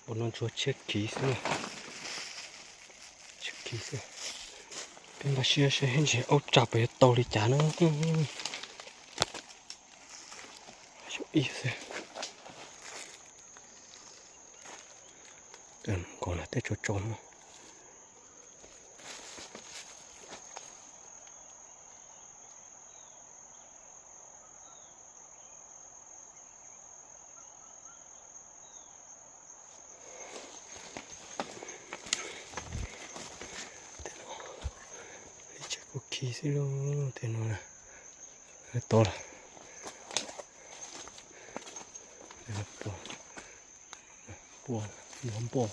Ua no ntsuag tshiab khiv xwb na. Tshiab khiv xwb. Peb npaj siab saib ntsis aub tsag puas yuav tau li cas na. Xyov ib xwb. Nkaus na, tej tsaus tsaus no. Ib tsev kuj khi xwb lauj, tej no na. Tau lawm. Pua, pua, pua.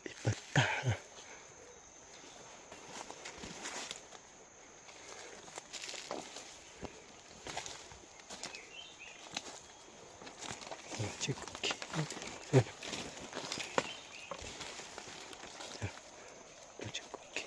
Ib pawg tag. Tsis kuv khi. Tsis kuv khi.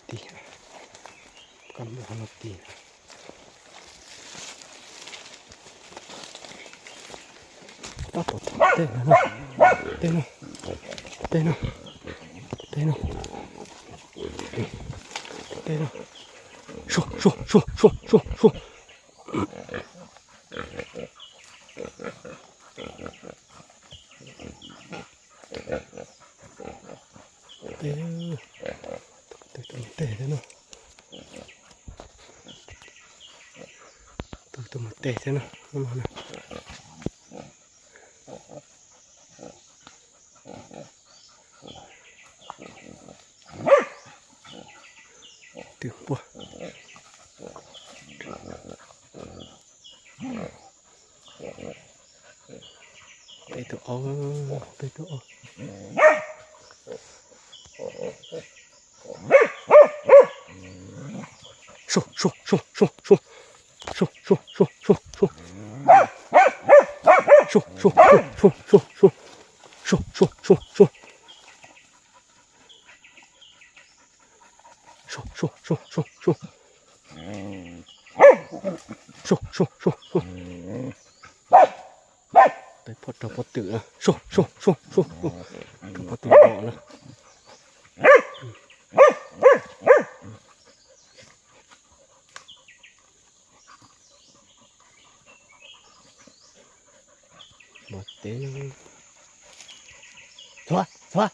Tig, kab mob no tig. Tab tom tej no, tej no, tej no, tej no, tej no. Sua, sua, sua, sua, sua, sua. Tej, tej, tej no. Tus tus mus tes thiab no, no no. Twb npuaj. Peb tus aub, peb tus aub. Sua, sua, sua, sua, sua. Sua, sua, sua, sua, sua. Sua, sua, sua, sua, sua, sua. Sua, sua, sua, sua, sua. Sua, sua, sua, sua, sua. Sua, sua, sua, sua. Peb pom rau pob tw na. Sua, sua, sua, sua, sua. Rau pob tw no na. Mos teb. Txhob, txhob.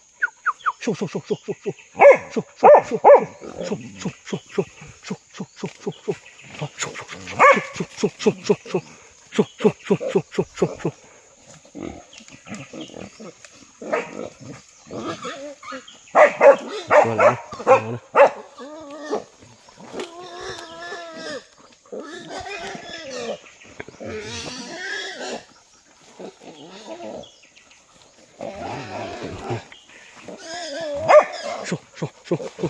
Sua, sua, sua, sua, sua, sua. Sua, sua, sua, sua. Sua, sua, sua, sua. Sua, sua, sua, sua, sua. Sua, sua, sua, sua, sua. Sua, sua, sua, sua, sua, sua. Ua lawm, ua lawm. Sua, sua, sua, sua.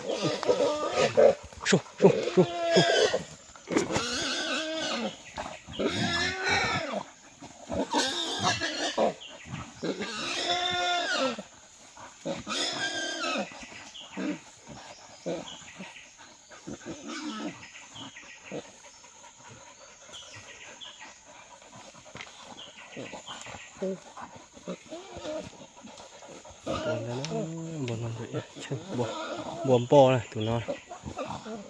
Sua, sua, sua, sua. Npua npoj na, tus no.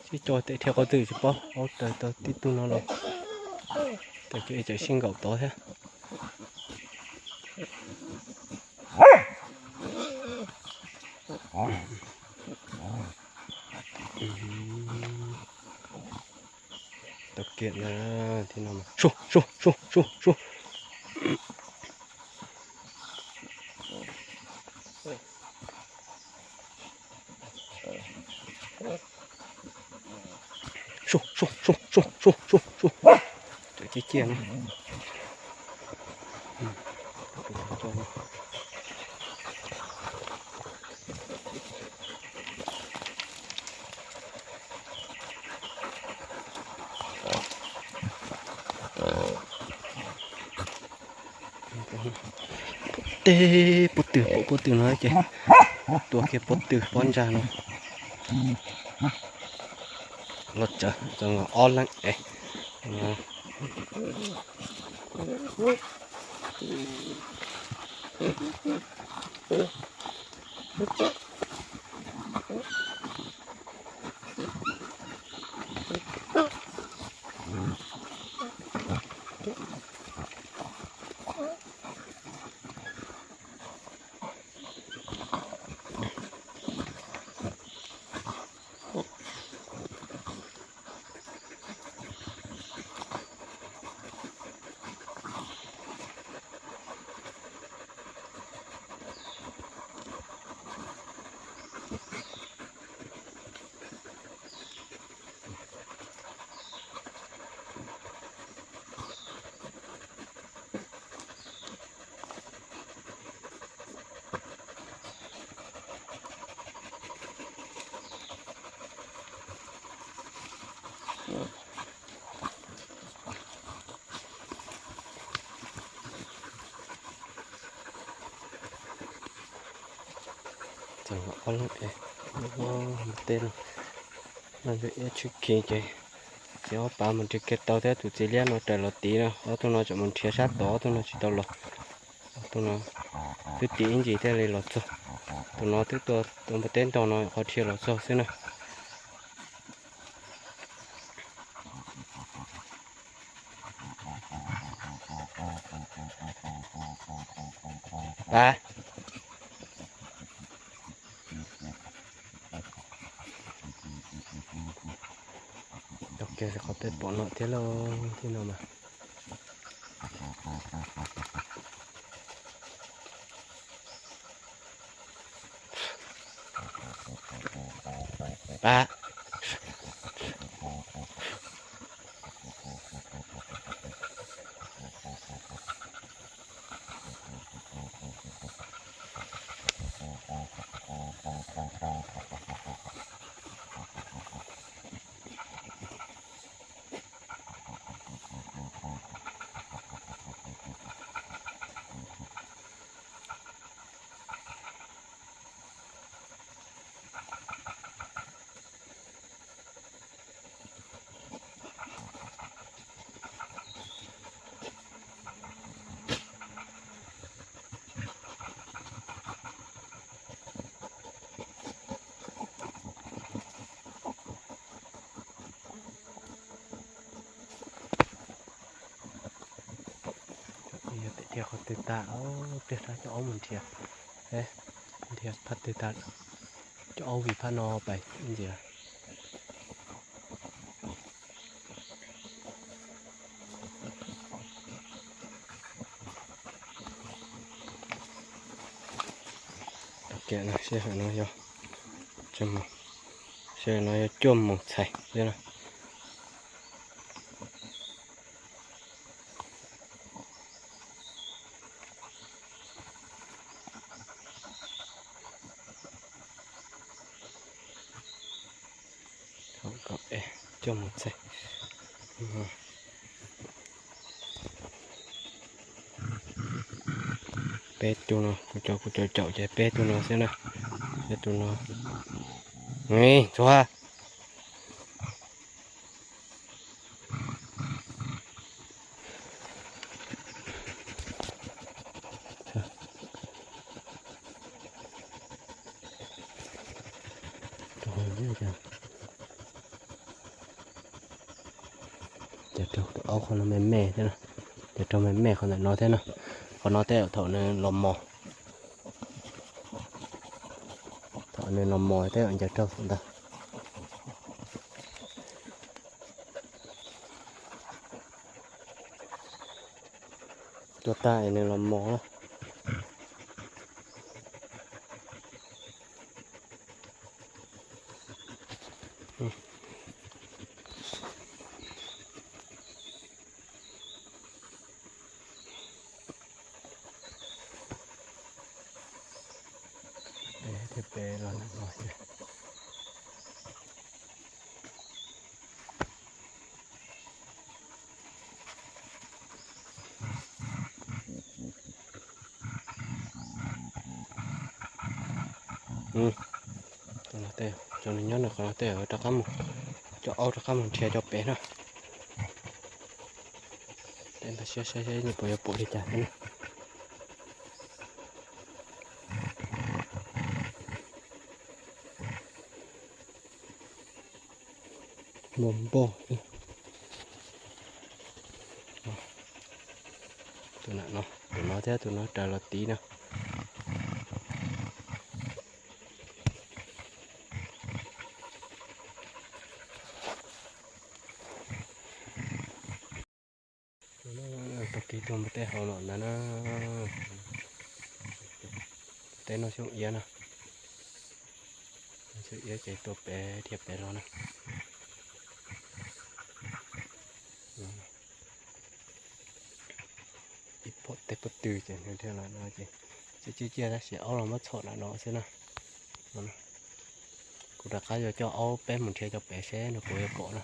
Sib co tes dhia qhov twg tsis paub, aub raws tau tib tug no los. Tes cov es cawm sib nkaum tod thiab. Tau kiag na, thiab no mas su su su su su. Su su su su su su su. Cov ciaj ciaj na. Teb pob tw, pom pob tw no ces tua kiag pob tw pob ntsa no. Los tsawv txog ob leeg es. Txog ob leeg es, tej no, no ib tshwj khiv ces txiv ob pav mus nrhiav kiag tau thiab tus txiv liab no raws los tid no, ob tug no tseem mus nrhiav sab tod, ob tug no tsis tau los. Ob tug no twb tim ib ntsis thiaj li los txog. Tus no twb tua tua npua teb ntau no qhov dhia los txog xwb na. Pav. Tau kiag qhov peb pom no thiab lauj, thiab no mas. Pav. Yog tias dhia qhov twg tag, pliag sab cov aub mus nrhiav, nrhiav phab twg tag, cov aub vim phab no pais ntxiv. Sij hawm no yog, sij hawm no yog cuaj moos txhais xwb na. Cuaj moos txhais. Peb tug no, kuv cov, kuv cov caum ces peb tug no xwb na. Peb tug no. Ntxuav. Ces raug tus aub qhov no me me thiab na, ces raug me me qhov ntawm no thiab na, qhov no tej thaum nws los mos, thaum Nws los mos thiab ncaws rau ntawd. Tua tag es nws los mos na. Peb thiaj peb los no. Cov nws nyob nws qhov no tej rov qab mus, cov aub rov qab mus nrhiav cov pem na. Tej npaj siab saib saib puas yuav pom li cas thiab na. Npog npog. Tus no, tus no thiab tus no raws los tiv no. Tau kev tuaj mus tej hauv no ntag na. Tej noj xyoob iab na. Xyoob iab ces tuaj pem dhia pem los na. Ib phom tej pob tw ces nws dhia los no ces tsis ciaj ciaj tab sis aub los muab txhom nram no xwb na. Kuv rov qab yuav coj aub peb mus nrhiav cov pem seb nws puas yuav pom na.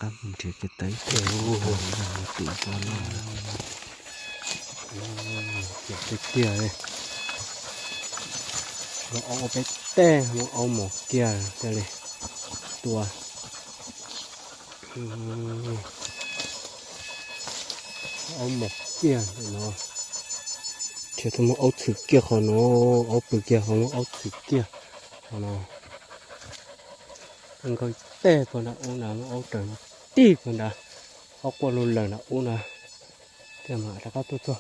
Qab mus nrhiav kiag tau ib teg tim ko no. Tiag tiag li. Muab aub peb teg, muab aub mos kiag thiaj li tua. Aub mos kiag no. Thiaj tau muab aub txhwm kiag qhov no, aub pw kiag qhov no, aub txhwm kiag qhov no. Nkaus ib teg puag nram ub na, muab aub raws no tib puag nrad, aub quaj lug lawm nram ub na, thiaj mam rov qab tuaj txog.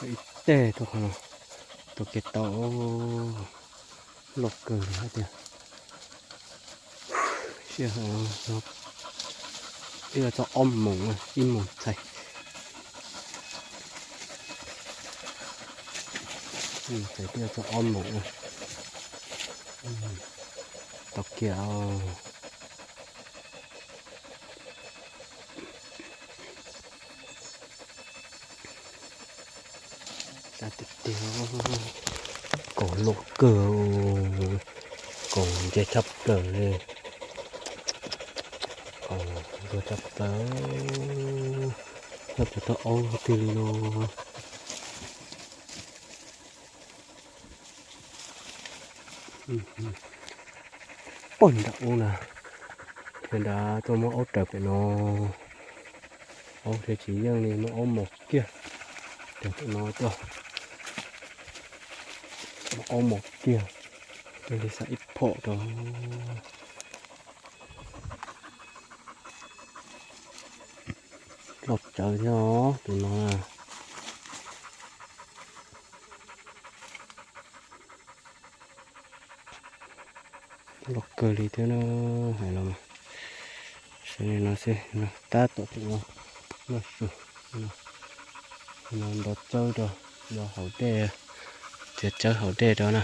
Ib teg tuaj qhov no, tuaj kev tau loj kawg li hais tias. Sij hawm no twb yuav txog ob moos, ib moos txhais. Ib moos txhais twb yuav txog ob moos na. Tau kiag. Tiag tiag, kaus loj kawg, kaus ntse tshaj plaws li. Kaus ntse tshaj plaws, nyob puas tau aub twg li no. Pog nram ub na, thiaj nrad tuaj muab aub raws pem no. Aub thiaj tsis yeej li, muab aub mos kiag. Raws tus no tuaj, muab aub mos kiag, thiaj li xa ib phom rau. Loj tsawv thiab os tus no. Loj kawg li thiab na, hais los mas. Saib li no xwb, tab tom tus no noj su, no nrov tsawb rau, nrov haus dej, txiav tsawb haus dej rau na.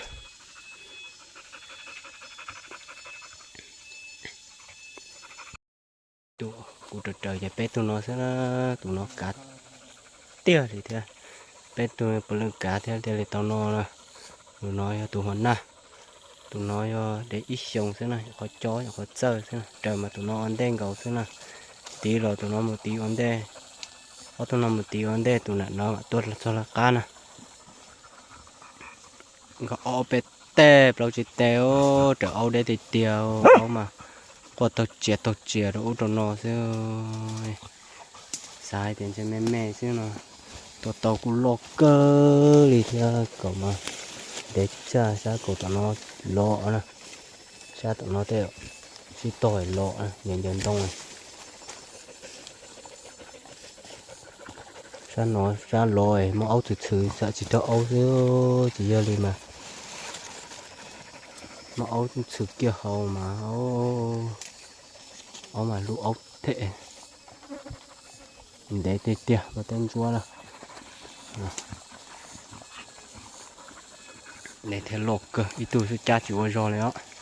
Tus kuv raws raws ces peb tug no xwb na, tus no kav tiag li thiab. Peb tug puav leej kav thiab thiaj li tau no na. Tus no yog tus hua naj, tus no yog de ib xyoos xwb na, nyuam qhuav cob nyuam qhuav txawj xwb na, raws mas tus no ua ntej nkaus xwb na. Tiv los tus no mus tiv ua ntej, ob tug no mus tiv ua ntej, tus nram no mam tuaj txog lawv qab na. Nkawd ob peb teg plaub tsib teg, raws aub deb tiag tiag, aub mas quaj taug tsias taug tsias rau ub rau no xwb. Xav hais tias ntshe me me xwb no, tua tau kuj loj kawg li thiab. Kaus mas ntev tshaj, sab kaus tom no los na, sab tom no tej sib tog los na, ncaws ncaws ntoo. Sab no sab los muaj aub txhwm txhwm, xav tsis raug aub xwb, tsis yog li mas muaj aub txhwm kiag hauv mas, aub mas lub aub them. Ntev tiag tiag, muaj teb ntsuab na. Ntev thiab loj kawg, ib tug xwb cab tsis ua zog li os.